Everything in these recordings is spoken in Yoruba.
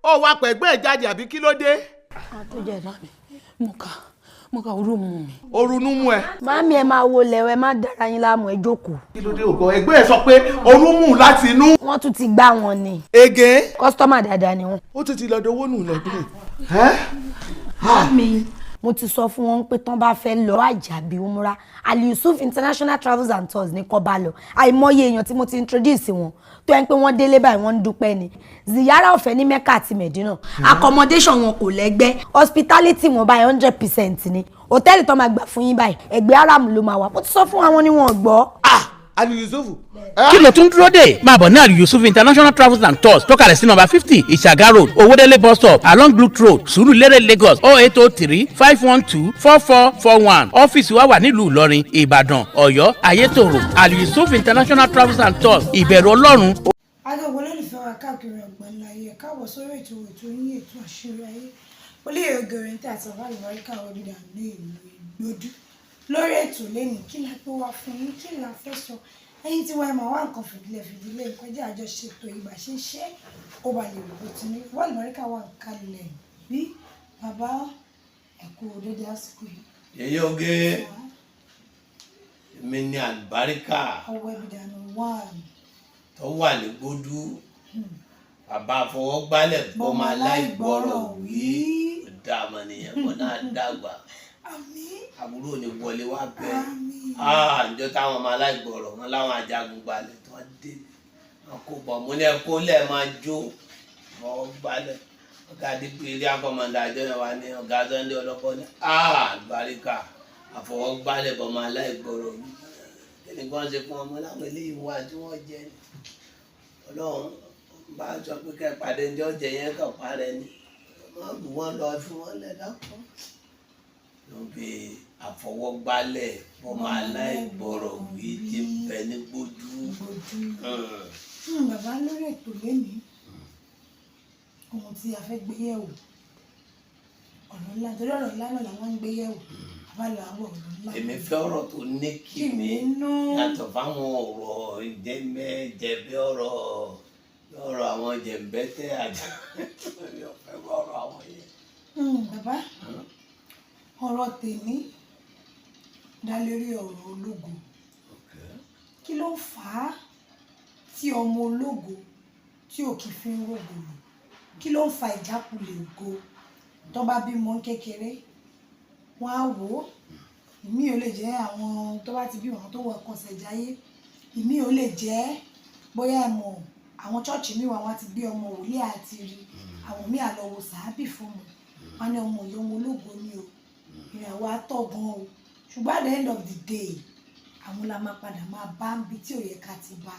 Ó wá pẹ̀gbẹ́ ẹ̀ jáde àbí kí ló dé? Àtúnjẹ ìdá mi, mo kà orú mu mi. Orunú mú ẹ. Màámi, ẹ máa wo lẹ̀wẹ̀, má dára yín láàmú, ẹ jókòó. Kí ló dé ògbọ́? Ẹgbẹ́ ẹ sọ pé orun mú láti inú. Wọ́n tún ti gbá wọn ni. Ege. Customer dáadáa ni wọ́n. Ó tún ti lọ dowó nù lọ́dún yìí. Màámi, mo ti sọ fún wọn pé tán bá fẹ́ lọ àjàbí umra, Ali Yusuf International Travels and Tours ní kó bá lọ. Àìmọye èèyàn tí mo ti introduce wọn tó yẹn pé wọ́n délé báyìí, wọ́n ń dúpẹ́ ni. Ziyara ọ̀fẹ́ ní Mecca àti Medina, accommodation wọn kò lẹ́gbẹ́, hospitality wọn báyìí 100% ni. Hòtẹ́ẹ̀lì tó máa gbà fún yín báyìí, ẹgbẹ́ Haram ló máa wà. Mo ti sọ fún àwọn ni wọn gbọ́. Ah, Ali Yusuf. Kí ló tún dúró dè? Máa bọ̀ ní Ali Yusuf International Travels and Tours tó kalẹ̀ sí nọ́mbà 50, Ìṣàgá Road, Owódélé bus stop, along Blue Road, Sùúrùlérè, Lagos, 08035124441. Ọ́fíìsì wa wà nílùú Ìlọrin, Ìbàdàn, Ọ̀yọ́, Ayétòrò. Ali Yusuf International Travels and Tours, ìbẹ̀rù Ọlọ́run. Agbègbè olólùfẹ́ wa káàkiri ọ̀gbọ̀n ayé, káàbọ̀ sórí ètò yín, ètò Àṣírí Ayé. Olóyè Ogerin tí àti ọ̀gá àlùbáríkà ọ̀dìdà ní ìlú Ìgbòdú lórí ètò lẹ́nu. Kí la pé wá fún yín? Kí la fẹ́ sọ? Ẹ̀yin tí wọ́n máa wá nǹkan fìdílé fìdílé, nǹkan jẹ́ àjọṣepọ̀ ìgbà ṣe ń ṣe kó ba lè rò bó ti ní. Wọ́n àlùbáríkà wà kalẹ̀ bí bàbá ẹ̀kú dédé àsìkò yìí. Yèyé Oge, èmi ní àlùbáríkà ọwọ́ ẹbí dànù one tó wà ní Gbódú, bàbá àfọwọ́gbálẹ̀ bọ́mọ aláìgbọ́rọ̀ wí dààmú nìyẹn kó náà dàgbà. Àmín. Àbúrò ní wọlé wá bẹ́ẹ̀. Àmín. Ǹjọ́ táwọn ọmọ aláìgbọ́rọ̀ wọn láwọn ajagun gbalẹ̀ tó dé, wọn kò bọ̀ mú ní ẹkọ lẹ́ẹ̀ máa jó fọwọ́ gbálẹ̀. Ọ̀gá dípò ilé akọ́mọdé àjọ yẹn wà ní ọ̀gá Sunday ọlọ́kọ́ ní àlùbáríkà àfọwọ́gbálẹ̀ bọ́mọ aláìgbọ́rọ̀ wí. Kí ni kí wọ́n ṣe fún ọmọ láwọn eléyìí wà tí wọ́n jẹ ni? Ọlọ́run bá sọ pé kẹ́ pàdé ní ọjọ́ yẹn kàn parẹ́ ni wọ́n bù wọ́n lọ fún wọn lẹ̀ dákun ló bí àfọwọ́gbálẹ̀ bọ́mọ aláìgbọ́rọ̀ wí ti ń bẹ ní Gbódú. Gbódú. Bàbá, lórí ètò lénìí, ohun tí a fẹ́ gbé yẹ̀wò, ọ̀rọ̀ ńlá, torí ọ̀rọ̀ ńlá náà làwọn ń gbé yẹ̀wò. Bàbá lọ àwọn ọ̀rọ̀ ńlá. Èmi fẹ́ ọ̀rọ̀ tó ní kìmí nínú yàtọ̀ fáwọn ọ̀rọ̀ jẹ́mẹ́jẹ̀bẹ́, ọ̀rọ̀ àwọn jẹ̀ǹbẹ́tẹ́ àti èmi ò fẹ́ ọ̀rọ̀ àwọn yẹn. Bàbá, ọ̀rọ̀ tèmi dá lórí ọ̀rọ̀ ológo. Kí ló ń fà á tí ọmọ ológo tí ò kì í fi ń rògbò lò? Kí ló ń fa ìjákulẹ̀ ògo? Tó bá bímọ kékeré, wọn á wò ó, ìmí ò lè jẹ́ àwọn tó bá ti bí wọn tó wọ kọsẹ̀jáyé, ìmí ò lè jẹ́ bóyá ẹ mọ̀ àwọn chọ́ọ̀chì míì wà, wọ́n ti gbé ọmọ wòlíì àti rí àwọn míì àlọ́ wo sàábì fún wọn, wọn ní ọmọ yìí, ọmọ ológo ni o, ìràwọ̀ atọ́ gan o. Ṣùgbọ́n at the end of the day, àwọn la máa padà máa bá ń bi tí ò yẹ ká ti bá.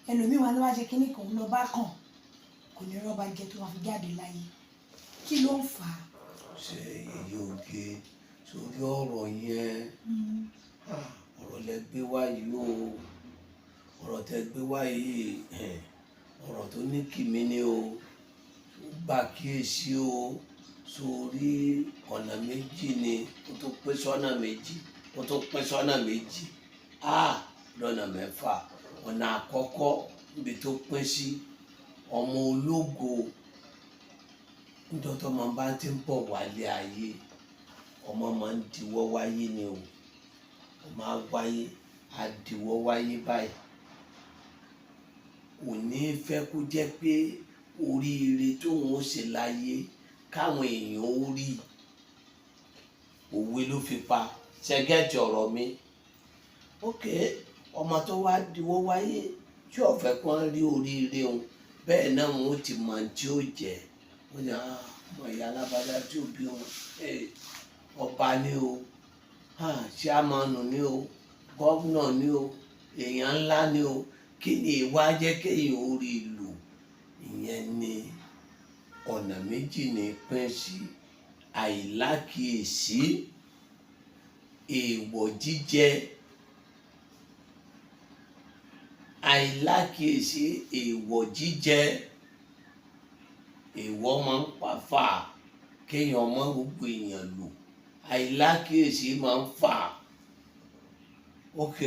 Ẹlòmíì wọn ló bá ṣe kínní kan lọ bá kàn, kò ní rọ́bà jẹ tó máa fi jáde láyé. Kí ló ń fà á? Ṣe Yèyé Oge, sórí ọ̀rọ̀ yẹn, ọ̀rọ̀ lẹ gbé wá yìí o. Ọ̀rọ̀ tẹ gbé wá yìí, ọ̀rọ̀ tó ní kìmí ni o, ó gbà kíyèsí o. Sórí ọ̀nà méjì ni ó tó pín sọ́nà méjì, ó tó pín sọ́nà méjì lọ́nà mẹ́fà. Ọ̀nà àkọ́kọ́ níbi tó pín sí, ọmọ ológo, níjọ́ tọ́mọ bá ti ń bọ̀ wálé ayé, ọmọ máa ń diwọ́ wáyé ni o. Ọmọ á wáyé, á diwọ́ wáyé báyìí, kò ní fẹ́ kó jẹ́ pé oríire tóun ó ṣe láyé káwọn èèyàn ó rí. Òwe ló fi pa ṣẹgẹ́tì ọ̀rọ̀ mi. Ok, ọmọ tó wá diwọ́ wáyé tí ó fẹ́ kó rí oríire òun bẹ́ẹ̀ náà, wọn ó ti mọ tí ó jẹ́. Wọ́n ní ọmọ ìyá alábàdá tí ò bí wọn, ọba ni o, chairman ni o, governor ni o, èèyàn ńlá ni o. Kí ni ìwà jẹ́ kéèyàn ó rí lò? Ìyẹn ni ọ̀nà méjì ní pín sí: àìlákìyèsí, èèwọ̀ jíjẹ. Àìlákìyèsí, èèwọ̀ jíjẹ. Èèwọ̀ máa ń pa fà kéèyàn mọ́ gbogbo èèyàn lò. Àìlákìyèsí máa ń fà. Ok,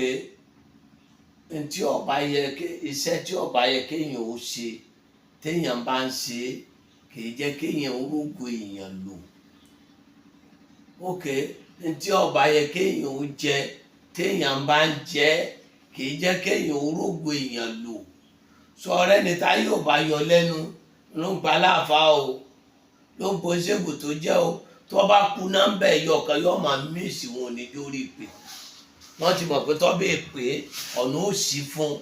ntí ọba yẹ ké iṣẹ́ tí ọba yẹ kéèyàn ó ṣe, téèyàn bá ń ṣe, Kì í jẹ́ kéèyàn orógo èèyàn lò. Ok, ntí ọba yẹ kéèyàn ó jẹ téèyàn bá ń jẹ, kì í jẹ́ kéèyàn orógo èèyàn lò. Sọ̀rọ̀ ẹni tá yóò bá yọ lẹ́nu ló ń pa aláàfáà o, ló ń bo ṣéègùn tó jẹ́ o. Tó bá kú nọ́mbà ẹ̀yọ kan, yóò máa mísì wọn ò ní jórí pé wọ́n ti mọ̀ pé tó bẹ́ẹ̀ pé ọ̀nà ó sì fún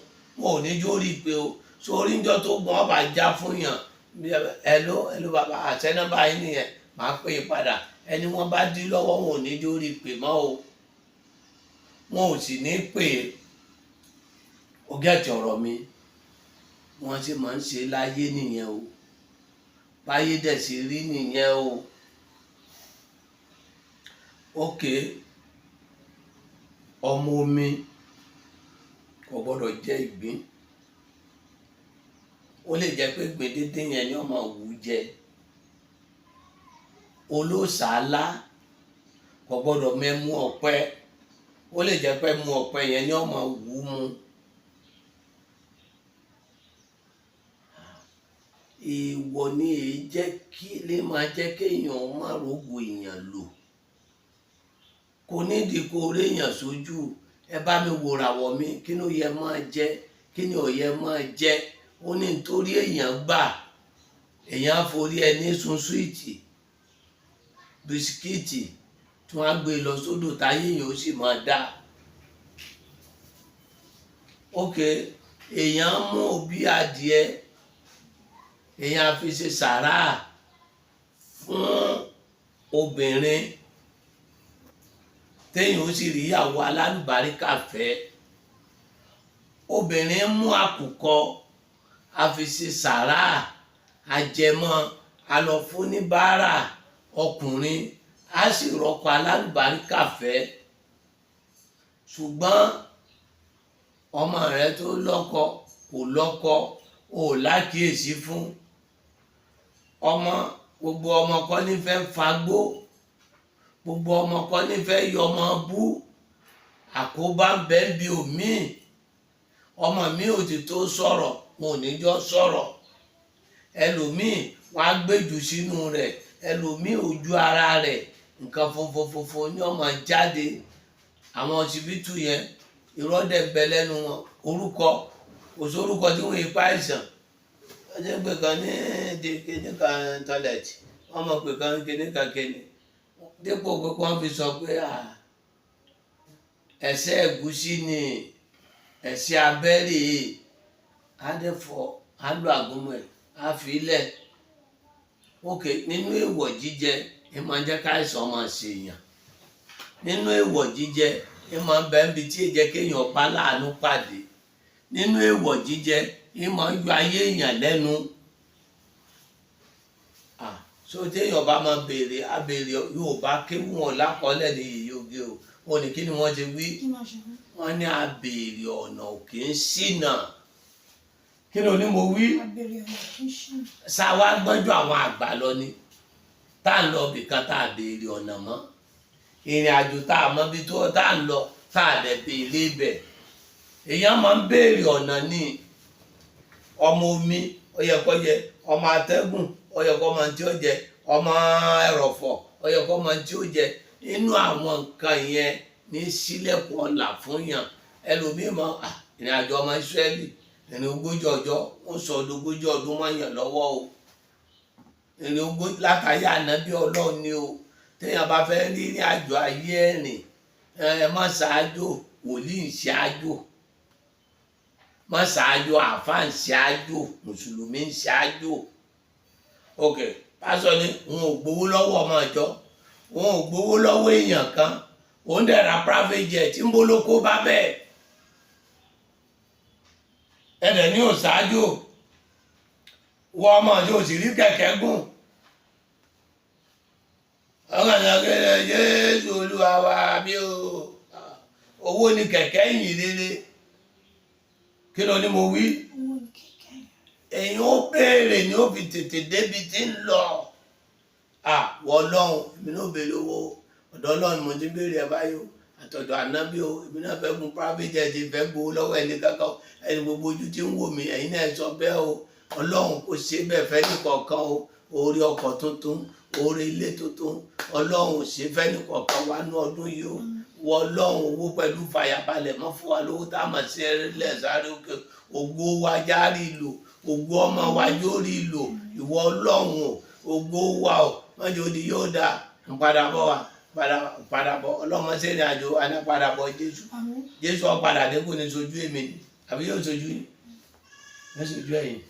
wọn ò ní jórí pé o. Sórí ńjọ́ tó gbọ́n ọba já fún yàn, ẹ̀ló ẹ̀ló bàbá, àṣẹ nọ́mbà yín nìyẹn, máa pè é padà. Ẹni wọ́n bá dí lọ́wọ́, wọn ò ní jórí pé mọ́ o, wọn ò sì ní pè é. O gẹ̀ẹ́tì ọ̀rọ̀ mi? Wọ́n sì máa ń ṣe láyé nìyẹn o, báyé dẹ̀ sì rí nìyẹn o. Ok, ọmọ omi kò gbọ́dọ̀ jẹ ìgbín. Ó lè jẹ́ pé ìgbín díndín yẹn ni ọmọ wù ú jẹ. Olóòṣàlá kò gbọ́dọ̀ mẹ́mú ọ̀pẹ. Ó lè jẹ́ pé mú ọ̀pẹ yẹn ni ọmọ wù ú mu. Èèwọ̀ ni èyí jẹ́ kí lè máa jẹ́ kéèyàn má rògbò èèyàn lò. Kò nídìí kó réèyàn sójú, ẹ bá mi wòràwọ̀ mi, kí ló yẹ máa jẹ, kí ni ò yẹ máa jẹ. Ó ní nítorí èèyàn gbà èèyàn á forí ẹni sun súwìtì, bisikíìtì tí wọ́n á gbé lọ sódò táyé èèyàn ó sì máa dá. Ok, èèyàn mú òbí adìẹ, èèyàn á fi ṣe sàrà fún obìnrin téèyàn ó sì rí ìyàwó alálùbáríkà fẹ́. Obìnrin mú àkùkọ, a fi ṣe sàrà àjẹmọ́, a lọ fún oníbàárà ọkùnrin, a sì rọ́kọ alálùbáríkà fẹ́. Ṣùgbọ́n ọmọ rẹ tó lọ́kọ kò lọ́kọ, ò lákìyèsí fún ọmọ. Gbogbo ọmọ kọ́ ní fẹ́ fagbó, gbogbo ọmọ kọ́ ní fẹ́ yọmọ bú. Àkóbá ń bẹ bí òmíì. Ọmọ mi ò ti tó sọ̀rọ̀, wọn ò ní jọ sọ̀rọ̀. Ẹlòmíì wọn á gbéjù sínú rẹ̀, ẹlòmíì ojú ara rẹ̀ nǹkan funfun funfun ní ọmọ jáde. Àwọn ọsibítù yẹn, irọ́ dẹ̀ ń bẹ lẹ́nu wọn. Orúkọ kò sórúkọ tí wọ́n yí pa àìsàn. Wọ́n ti ń pè kan ní kíní kan tọ́lẹ̀tì, wọ́n mọ̀ pé kan kíní kan kíní, dípò pé kí wọ́n fi sọ pé ẹ̀sẹ̀ ẹ̀gúsí ni, ẹ̀sẹ̀ abẹ́rẹ́ á dẹ̀ fọ́, á lo àgúnmu ẹ̀, á fi lẹ̀. Ok, nínú èèwọ̀ jíjẹ, ẹ máa ń jẹ́ káìsàn máa ṣèyàn. Nínú èèwọ̀ jíjẹ, ẹ máa ń bẹ níbi tí èjẹ́ kéèyàn bá láàánú pàdé. Nínú èèwọ̀ jíjẹ, ẹ máa ń yọ ayé èèyàn lẹ́nu. So téèyàn bá máa béèrè, á béèrè. Yóò bá kéwù wọn lákọọ́lẹ̀ ní yìí oge o. Wọn ní kí ni wọ́n ti wí? Wọ́n ní abèrè ọ̀nà òkè ń ṣìnà. Kí ló ní mo wí? Sáwá gbọ́njú àwọn àgbà lọ ni tá à ń lọ bìkan tá a béèrè ọ̀nà mọ́, ìrìn àjò tá a mọ bí tó tá à ń lọ, tá a dẹ̀ béèrè ibẹ̀. Èèyàn máa ń béèrè ọ̀nà ní. Ọmọ omi ó yẹ kó jẹ, ọmọ atẹ́gùn ó yẹ kó máa tí ó jẹ, ọmọ ẹrọ̀fọ̀ ó yẹ kó máa tí ó jẹ. Inú àwọn nǹkan yẹn ní sílẹ̀kùn ọ̀là fún yàn. Ẹlòmíì mọ ìrìn àjò ọmọ Ísírẹ́lì, ìrìn 40 ọjọ́, ó sọ 40 ọdún mọ́ yàn lọ́wọ́ o. Ìrìn 40 látàyè ànábì Ọlọ́run ni o. Téèyàn bá fẹ́ rí ìrìn àjò ayé ẹ̀rìn, ẹ má ṣáájú wòlíì ń ṣáájú, má ṣáájú àáfàá ń ṣáájú, mùsùlùmí ń ṣáájú. Ok, pásọ ni òun ò gbowó lọ́wọ́ ọmọ ìjọ, òun ò gbowó lọ́wọ́ èèyàn kan, òun dẹ̀ ra private jet ń bolóko bá bẹ́ẹ̀. Ẹ̀dẹ̀ ní òṣáájú wọ ọmọ yóò sì rí kẹ̀kẹ́ gùn. Ọkàn ní ọkẹ́lẹ́ Jésù Olúwa wa mi o, owó ni kẹ̀kẹ́ yìn rere. Kí ló ní mo wí? Èyàn ó béèrè ni ó fi tètè débi tí ń lọ. Wọ Ọlọ́run, èmi náà béèrè owó ọ̀dọ̀ Ọlọ́run, mo ti béèrè ẹ̀ báyìí o, àtọ̀dọ̀ ànábì o. Èmi náà fẹ́ gun private jet, fẹ́ gbowó lọ́wọ́ ẹni kankan, ẹni gbogbo ojú tí ń wò mí, ẹ̀yin náà sọ bẹ́ẹ̀ o. Ọlọ́run kò ṣe bẹ́ẹ̀ fẹ́ nìkọ̀ọ̀kan o. Orí ọkọ̀ tuntun, orí ilé tuntun, Ọlọ́run ṣe fẹ́ nìkọ̀ọ̀kan wá ní ọdún yìí o. Wọ Ọlọ́run, owó pẹ̀lú fàyàbalẹ̀ mọ́ fún wa lówó tá a mọ̀ sí ẹrẹ́lẹ̀ sáré òkè. Ògo wa já rí lò, ògo ọmọ wa yóò rí lò. Ìwọ Ọlọ́run o, ògo wa o, mọ́jọ́ di yóò dáa. Ń padà bọ̀ wá, padà padà bọ̀. Ọlọ́mọ sí ìrìn àjò àná, padà bọ̀ Jésù. Àmín. Jésù ó padà dé, kò ní sojú èmi ni àbí yóò sojú yín? Yóò sojú ẹ̀yin.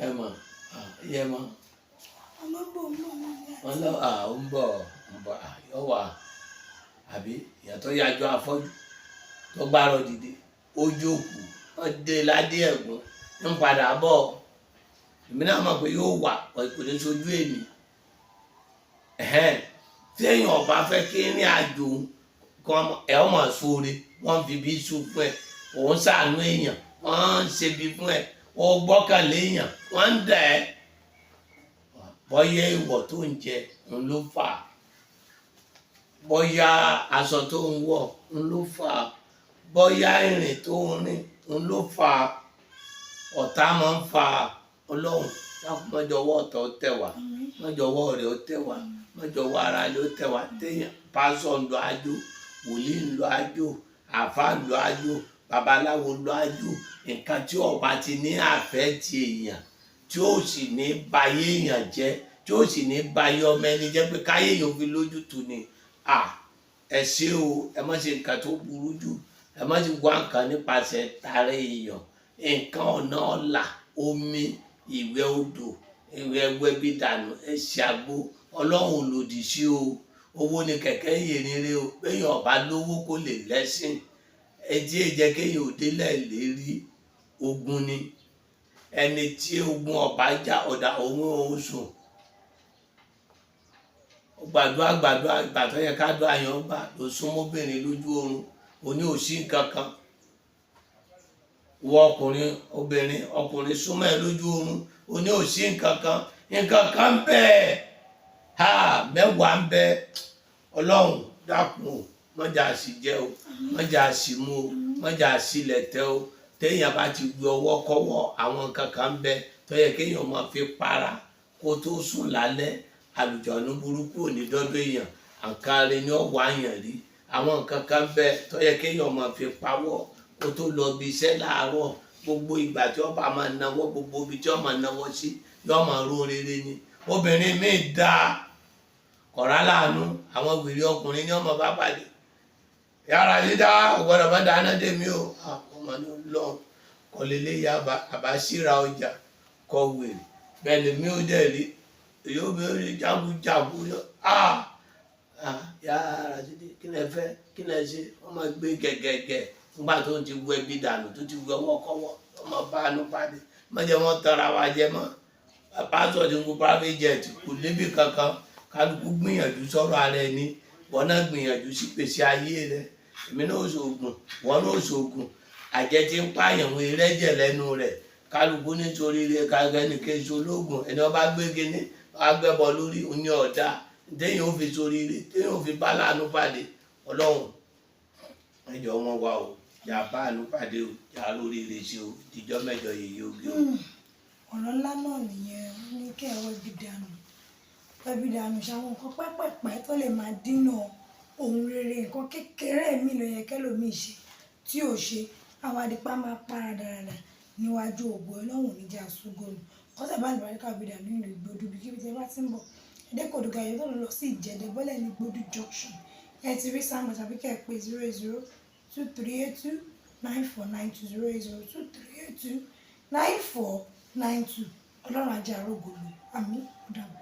Ẹ mọ̀ ẹ mọ̀. Ọmọ ń bọ̀, ń bọ̀ wọn ní Wọn lọ ó ń bọ̀, ń bọ̀, yóò wà. Àbí ìyàtọ̀ yájọ́ afọ́jú tó gbárọ̀ dìde, ó jókòó, wọ́n dé ládé ẹ̀gún, ń padà bọ̀. Èmi náà mọ̀ pé yóò wà, kò ní sojú èmi. Tí èèyàn ọba fẹ́ kí ní àjò kan ẹ̀ ọ́ mọ̀ sóore, wọ́n fi bí sùn fún ẹ, òun ṣàánú èèyàn, wọ́n ń ṣe bí fún ẹ, ó gbọ́kànlé èèyàn, wọ́n ń dẹ̀ ẹ́. Bọ́yá ìwọ̀ tó ń jẹ ń ló fà á, bọ́yá aṣọ tó ń wọ̀ ń ló fà á, bọ́yá ìrìn tó ń rìn ń ló fà á. Ọ̀tá máa ń fa. Ọlọ́run dákun, mọ́jọ́wọ́ ọ̀tá ó tẹ̀ wá, mọ́jọ́wọ́ rẹ̀ ó tẹ̀ wá, mọ́jọ́wọ́ ara rẹ̀ ó tẹ̀ wá. Téèyàn pásọ̀ ń lọ ájò, wòlíì ń lọ ájò, àfáà ń lọ ájò, babaláwo ń lọ ájò, nǹkan tí ọba ti ní àfẹ́ ti èèyàn, tí ó sì ní bayé èèyàn jẹ́, tí ó sì ní bayé ọmọ ẹni jẹ́, pé káyé èèyàn fi lójútu ni. À ẹ ṣé o, ẹ má ṣe nǹkan tó burú jù, ẹ má ṣe wá nǹkan nípasẹ̀ tààrà èèyàn. Nǹkan ọ̀nà ọ̀la, omi ìwẹ̀ odò, ìwẹ̀ ẹgbẹ́ bí dànù, ẹ ṣe àgbo. Ọlọ́run ò lòdì sí o. Owó ni kẹ̀kẹ́ yèrèrè o. Béèyàn ọba lówó kó lè lẹ́sìn etí èjẹ́ kéèyàn ò délẹ̀ lérí. Ogun ni ẹni tí ogun ọba já ọ̀dà òun ò sùn. Ó gbàdúrà, gbàdúrà, ìgbà tó yẹ ká dúrà yẹn gbà ló súnmọ́bìnrin lójú oorun, òní ò sí nǹkan kan. Wọ ọkùnrin, obìnrin, ọkùnrin súnmọ́ ẹ lójú oorun, òní ò sí nǹkan kan. Nǹkan kan bẹ́ẹ̀ ha mẹ́wàá ń bẹ. Ọlọ́run dákun o, mọ́jà sì jẹ́ o, mọ́jà sì mú o, mọ́jà sì lẹ̀tẹ́ o. Téèyàn bá ti gbé ọwọ́ kọ́wọ́, àwọn nǹkan kan ń bẹ tó yẹ kéèyàn máa fi para kó tó sùn lálẹ́. Àlùjọ̀nù burúkú ò ní dọ́dọ̀ èèyàn, àǹkárí ni ó wà yàn rí. Àwọn nǹkan kan bẹ tó yẹ kéèyàn máa fi pawọ́ kó tó lọ bí iṣẹ́ láàárọ̀. Gbogbo ìgbà tí ó bá máa náwó, gbogbo ibi tí ó máa náwó sí, yóò máa ró rere ni. Obìnrin míì dáa, kọ̀rá láàánú, àwọn wèrè ọkùnrin ní ọmọ bá pàdé. Yàrá dídá ọ̀gbọ́dọ̀ bá dáná dé mi o. Ọmọ ní lọ kọ̀lélé ya àbá síra ọjà kọ wèrè bẹ́ẹ̀ lèmi ó dẹ̀ rí yóò bẹ̀rẹ̀ jagunjagun yọ. Yàrá dídí, kí lẹ fẹ́, kí lẹ ṣe? Wọ́n máa gbé gẹ̀gẹ̀gẹ̀ nígbà tó ti wọ ẹbí dànù, tó ti wọ ọwọ́ kọ́wọ́, wọ́n máa bá àánú pàdé. Má jẹ́ wọ́n tọra wa jẹ mọ́. Pásọ̀ tí ń kó private jet kò débi kankan. Kálukú gbìyànjú sọ̀rọ̀ ara ẹni, wọn náà gbìyànjú sí pèsè ayé rẹ. Èmi náà ṣoògùn, wọn náà ṣoògùn. Àjẹ tí ń pààyàn wọn erẹ́jẹ̀ lẹ́nu rẹ̀. Kálukú nítorí rẹ kálukú kejì ológun ẹni wọn bá gbé kíní wọn á gbẹ́bọ lórí ní ọ̀dà téèyàn ó fi sórí rẹ, téèyàn ó fi bá láàánú pàdé. Ọlọ́run ẹjọ́ wọn wá o, yà bá àánú pàdé o, yà lórí rẹ ṣe o. Ìjọ mẹ́jọ yìí oge o. Ọ̀rọ̀ ńlá náà nìyẹn. Ó ní kẹ́ ẹ wẹ́bí dànù, wẹ́bí dànù, ṣàwọn nǹkan pẹ́pẹ̀pẹ́ tó lè máa dínà ohun rere. Nǹkan kékeré mi ló yẹ kẹ́lòmíì ṣe tí ò ṣe. Àwọn adìpá máa para dáradára níwájú ògo Ọlọ́run níjà ṣúgọ́nù kọ́sẹ̀ bá àlùbáríkà òbí dànù ìlú Ìgbòdú. Bí kíbi tí ẹ bá ti ń bọ̀, ẹ̀ẹ́dẹ́kọ̀dùgà yẹn tó lọ sí Ìjẹ̀dẹ̀, bọ́lẹ̀ ní Gbódú junction, ẹ ti rí sáàmù, tàbí kẹ́ ẹ pé 08023829492, 08023829492. Ọlọ́run ajé àrógòlò. Àmín. Ó dàbọ̀.